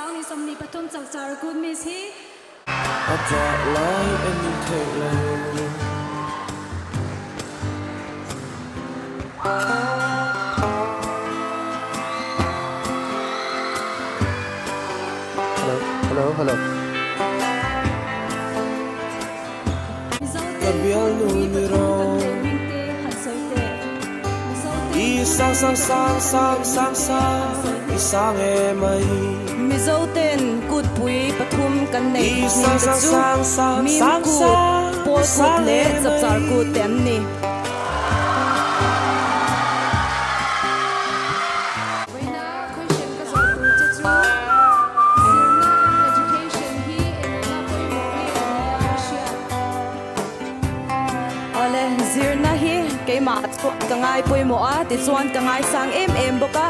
2023 Chapchar Kut Miss hi. A ṭah lai en theih lo. Hello, hello, hello. Ka bialnu ni rawh. I sang sang sang sang sang sang i sang e mai. Mizo ten kutpui pathum kan neih I hming sang te sang chu sang sang Mim sang Kut, sang Pawl i Kut sang leh e Chapchar mai. Kut te an ni. Vawiina question ka zawh tur che chu zirna, education, hi enganga pawimawh nge a ni a ka hriat. Awle, zirna hi keimah chuan ka ngai pawimawh a, tichuan ka ngaisang em em bawk a.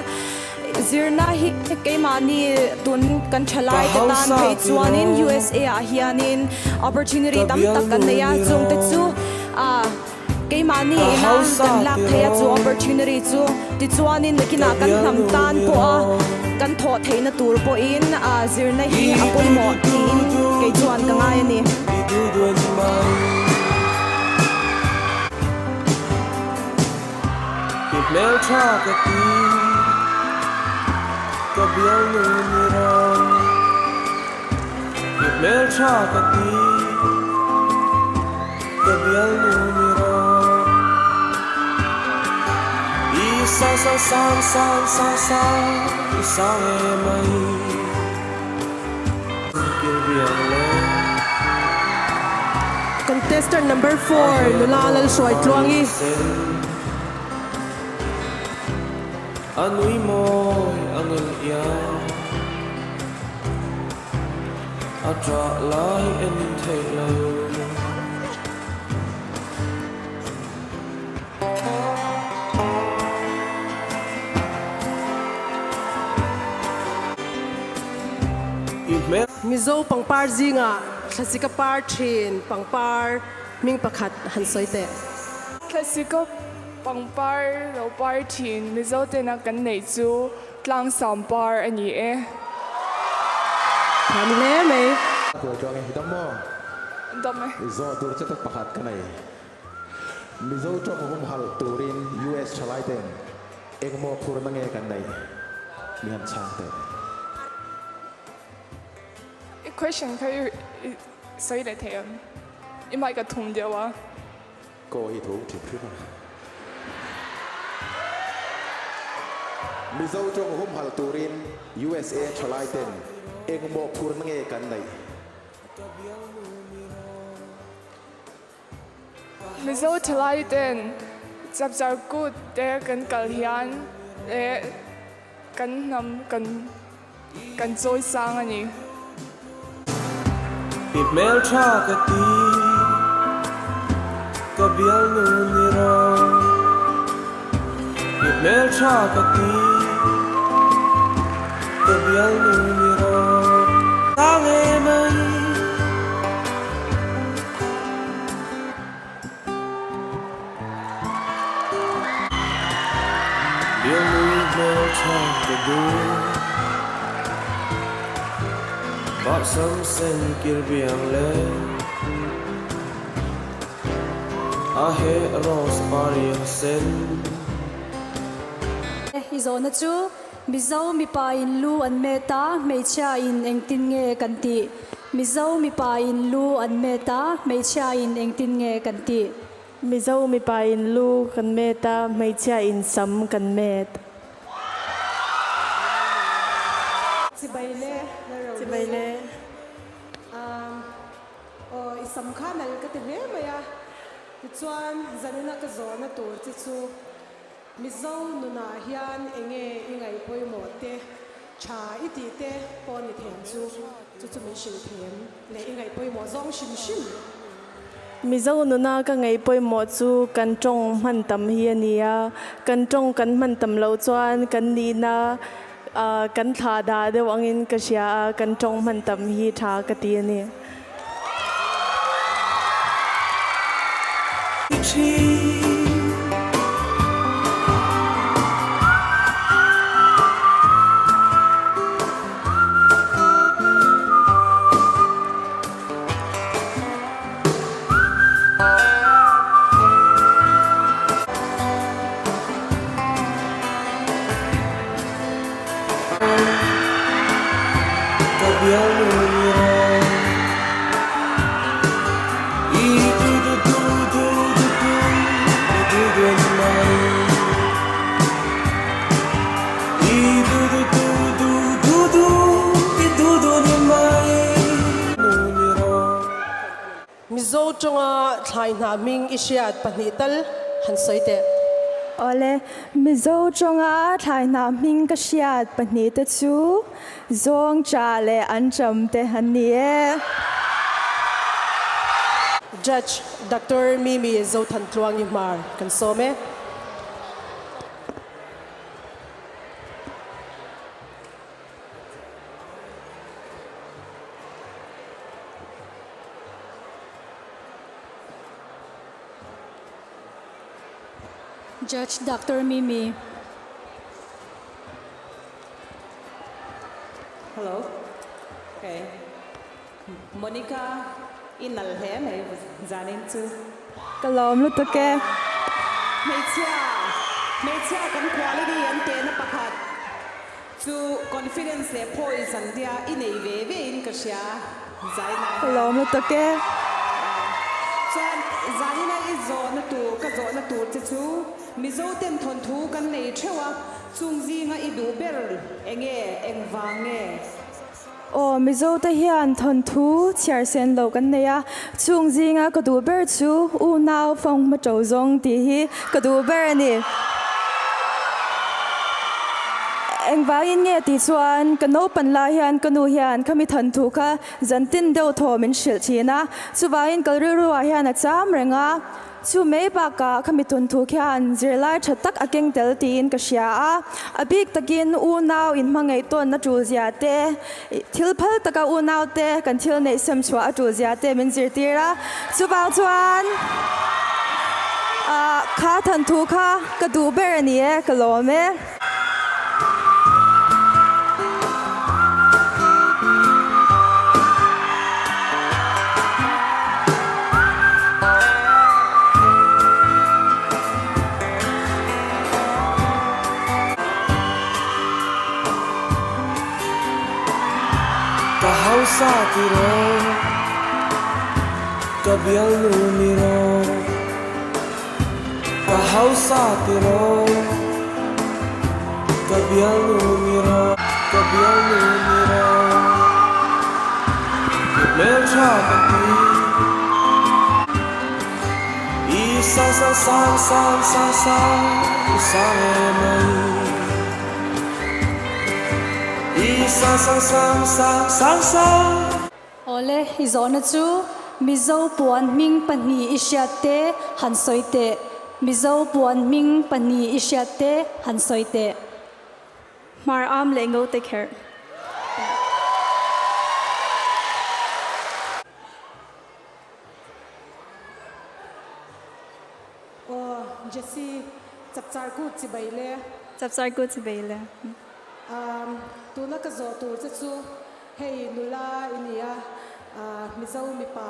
Zirna hi keimahni tun kan tha Ka lai te tan hausa phei ti chuanin rawh. USA ah hianin opportunity Ka tam tak kan bialnu nei a, ni chungte rawh. chu ah Keimahni Ka ina hausa kan lak ti thei a chu rawh. opportunity chu tichuanin Ka nakinah kan hnam bialnu tan ni pawh a rawh. kan thawh theihna tur pawhin zirna hi I a du pawimawh du du tiin du kei du chuan ka du ngai a ni. I du du a ni mai. I hmeltha ka ti ka bialnu ni rawh. I hmeltha ka ti. Ka bialnu ni rawh. I sang sang sang sang sang sang i sang e mai. Kir biang le. Contestant number A four he Nula rose Lalhruaitluangi. pari sen. A nui mawi a ngel iang. A ṭah lai en theih lo. I hmel. Mizo pangpar zingah thlasika par thin pangpar hming pakhat han sawi teh. Thlasika pangpar lo par thin Mizo tena kan neih chu Tlangsam par a ni e. Thiam hle mai. Kuai chuang i dam maw? Dam e. I zawh tur che tak pakhat ka nei. Mizo tawng humhalh turin US thalai ten engmaw phurna nge kan neih? Mi han chhang teh. I question kha i sawi leh thei em? I mic a thum deuh a. Kaw hi thu thim hrim a. Mizo tawng humhalh turin USA thalai ten eng mawhphurna nge kan neih? Mizo thalai ten Chapchar Kut te kan kal hian leh kan hnam kan Kan chawi sang a ni. I hmeltha ka ti, ka bialnu ni rawh. I hmeltha ka ti, ka bialnu ni rawh. Sang e mai. Bialnu hmeltha ka duh. Bahsam sen kir biang le a he rose par iang sen. I zawhna chu Mizo mipa in lu an met a, hmeichhia in engtin nge kan tih? Mizo mipa in lu an met a, hmeichhia in engtin nge kan tih? Mizo mipa in lu kan met a, hmeichhia in sam kan met. Chibai le, Chibai le. Aw, i sam kha nal ka ti hle mai a, tichuan zanina ka zawhna tur che chu Mizo nunah hian enge i ngaih pawimawh te, tha i tih te pawh ni thei ang chu, chu chu min hrilh thei em? Leh i ngaih pawimawh zawng hrim hrim. Mizo nuna ka ngaih pawimawh chu kan tawng hman tam hi a ni a, kan tawng kan hman tam loh chuan kan nihna kan thlah dah deuh angin ka hria a, kan tawng hman tam hi tha ka ti a ni. bialnu ni rawh I du du du du du du i du du a ni mai I du du du du du du i du du a ni mai Nu ni rawh. Mizo tawnga thlai hna hming i hriat pahnih tal han sawi teh. Awle, Mizo tawnga thlai hna hming ka hriat pahnih te chu Zawng cha leh an cham te an ni e. Judge Doctor Mimi Zothantluangi Hmar kan sawm e. Judge Doctor Mimi. Hello. Okay. Monica i nal hle mai zanin chu. Ka lawm lutuk e. Hmeichhia, hmeichhia kan quality an tehna pakhat chu confidence leh poise an tia i nei ve ve in ka hria zainah Ka lawm lutuk e. Chuan zanina i zawhna tur, ka zawhna tur che chu Mizo ten thawnthu kan nei theuh a, chung zinga i duh ber enge, engvang nge? Aw, Mizo te hian thawnthu chhiar sen lo kan nei a, chung zinga ka duh ber chu unau fang hma to zawng tih hi ka duh ber a ni. Engvangin nge tih chuan ka naupan lai hian ka nu hian khami thawnthu kha zantin deuh thaw min hrilh thin a, chuvangin kal rilruah hian a cham reng a. Chu mai bakah khami tunthu khian zirlai tha tak a keng tel tiin ka hria a, a bik takin unau inhmangaih tawnna tul zia te, thil phal taka unau te kan thil neih sem chhuah a tul zia te min zirtir a, chuvang chuan kha thanthu kha ka duh ber a ni e, ka lawm e. Ka hausa tiraw, ka bialnu ni rawh. Ka hausa tiraw, ka bialnu ni rawh, ka bialnu ni rawh. I hmeltha ka ti, i sang sang sang sang sang sang, i sang em mai. I sang sang sang sang sang sang. Awle, i zawhna chu Mizo puan hming pahnih i hriat te han sawi teh. Mizo puan hming pahnih i hriat te han sawi teh. Hmar am leh ngo te kherh. Aw Jessie, chapchar kut chibai le. Chapchar kut chibai le. Umm, tuna ka zawh tur che chu hei nula i ni a, Mizo mipa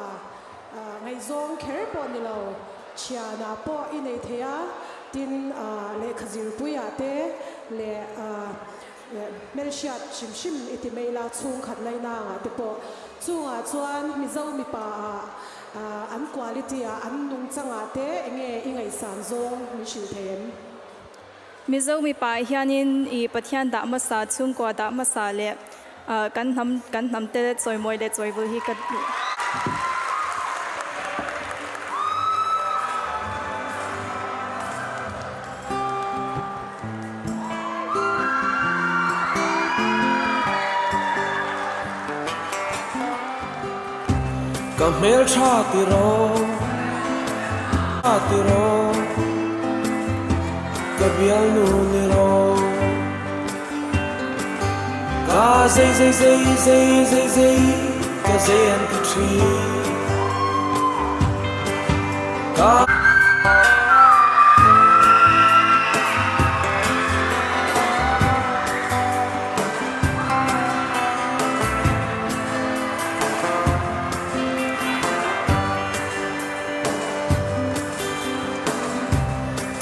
ngaihzawng kher pawh ni lo, thianah pawh i nei thei a, tin lehkha zirpuiah te leh Hmelhriat hrim hrim i ti mai la, chhungkhat lainangah te pawh. Chungah chuan Mizo mipa ah an quality ah an nungchangah te enge i ngaihsan zawng min hrilh thei em? Mizo mipa ah hianin i Pathian dah hmasa, chhungkua dah hmasa leh kan hnam kan hnam te chawimawi leh chawivul hi ka duh. Ka hmeltha tiraw, tiraw, ka bialnu ni rawh. Ka zei zei zei zei zei zei ka zei an ti thin. Ka.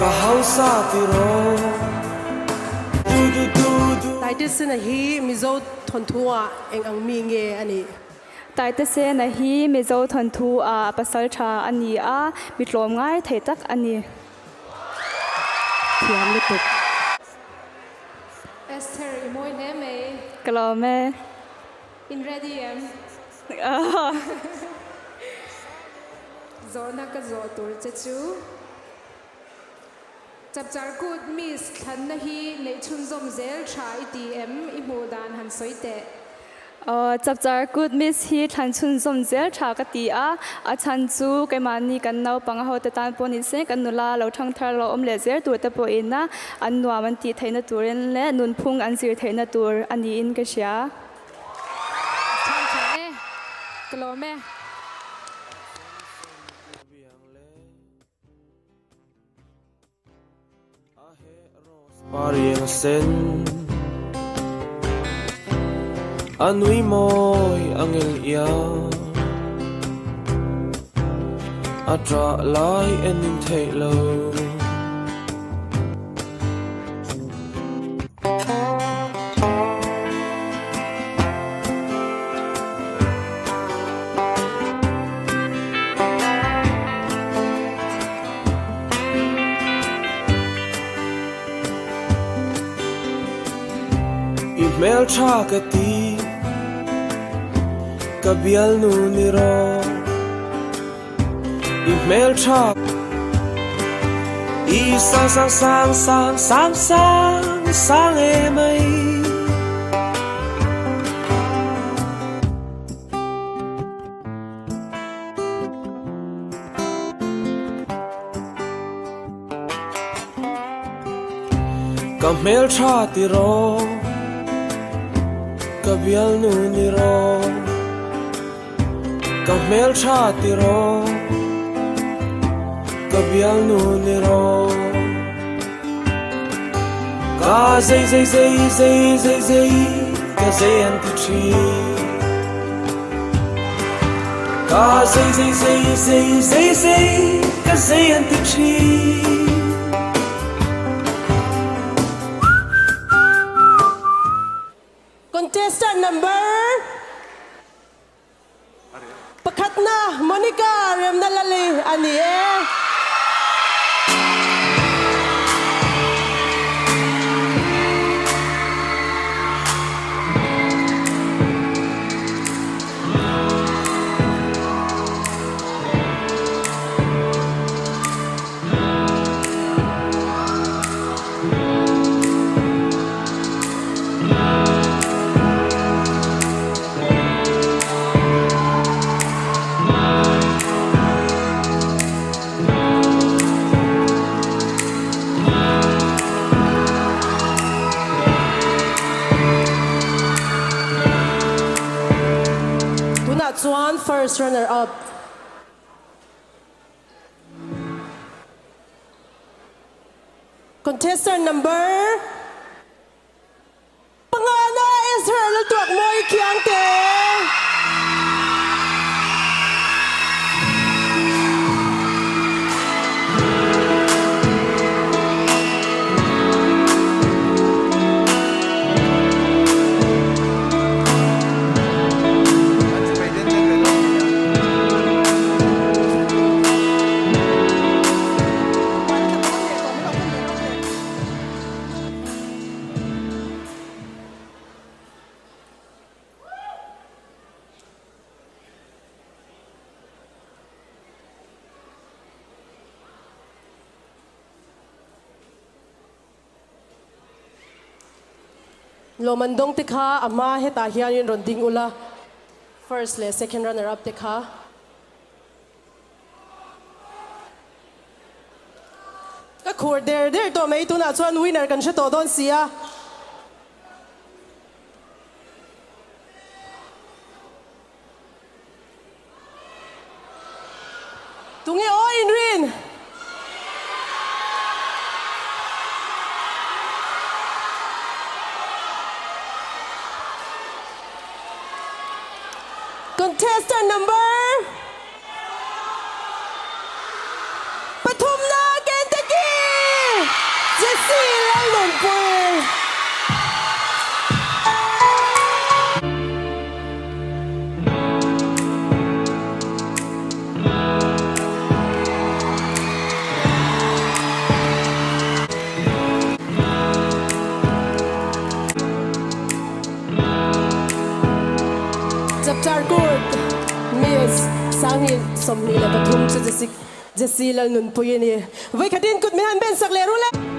Ka hausa tiraw du du du du. Taitesena hi Mizo thawnthu ah eng ang mi nge a nih? Taitesena hi Mizo thawnthu ah pasal tha a ni a, mi tlawm ngai thei tak a ni. Thiam lutuk. Esther i mawi hle mai. Ka lawm e. In ready em? Zawhna ka zawh tur che chu. Chapchar kut Miss thlanna hi neih chhunzawm zel tha i ti em? I hmuh dan han sawi teh. Aw, Chapchar kut Miss hi thlan chhunzawm zel tha ka ti a, a chhan chu keimahni kan naupang a hote tan pawh ni se kan nula lo thang thar lo awm leh zel tur te pawhin a an nuam an tih theihna turin leh nunphung an zir theihna tur a niin ka hria. Chhan tha e, ka lawm e. Pariang sen A nui mawi a ngel iang A ṭah lai en in theih lo. I hmeltha ka ti, ka bialnu ni rawh. I hmeltha I sang sang sang sang sang sang sang e mai. Ka hmeltha ti rawh, ka bialnu ni rawh. Ka hmeltha ti rawh, ka bialnu ni rawh. Ka zei zei zei zei zei zei ka zei an ti thin. Ka zei zei zei zei zei zei ka zei an ti thin. Contestant number Pakhatna Monica Remnalali a ni e. Tunah chuan first runner up. Contestant number pangana Ezra Laltuakmawi Khiangte. Lawmman dawng te kha a hma hetah hianin rawn ding ula, first leh second runner up te kha. Ka khur der der tawh mai tunah chuan winner kan hre tawh dawn si a. Tunge aw inrin? Contestant number pathumna Kentucky Jessie Lalnunpui. Chapchar Kut Miss 2023 chu Jessic Jessie Lalnunpui a ni. Vawikhatin kut min han ben sak leh ru le.